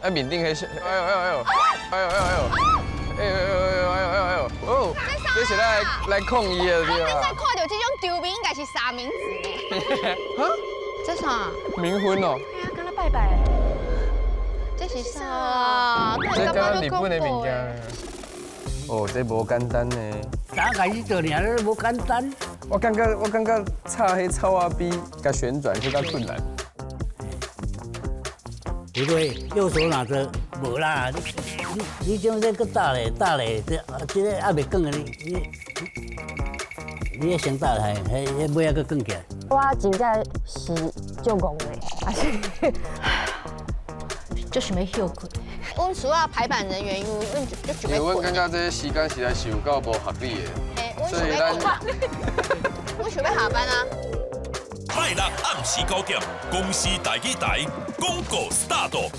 啊面頂彼，哎呦哎呦哎呦，哎呦哎呦哎呦，哎呦哎呦哎呦哎呦哎呦，哦，這是來來抗議的對我頂吧？擺看著這種場面，應該是三明治呢。哈？這啥？冥婚哦。哎呀，敢若拜拜。這是啥？這敢若日本的物件。哦，這無簡單呢。早開始做爾，無簡單。我感覺插彼草仔比共旋轉閣較困難。不對，右手拿著，無啦，你你你將這閣搭咧搭咧，這這个還袂捲的，你你你愛先搭來，彼彼尾仔閣捲起來。我真正是足戇的，還是就想欲歇睏。阮需要排版人員，因為阮就因為阮感覺這時間實在是有夠無合理的，嘿，阮所以咱想欲，阮想欲下班啊。拜六暗時9點，公視台語台廣告 start。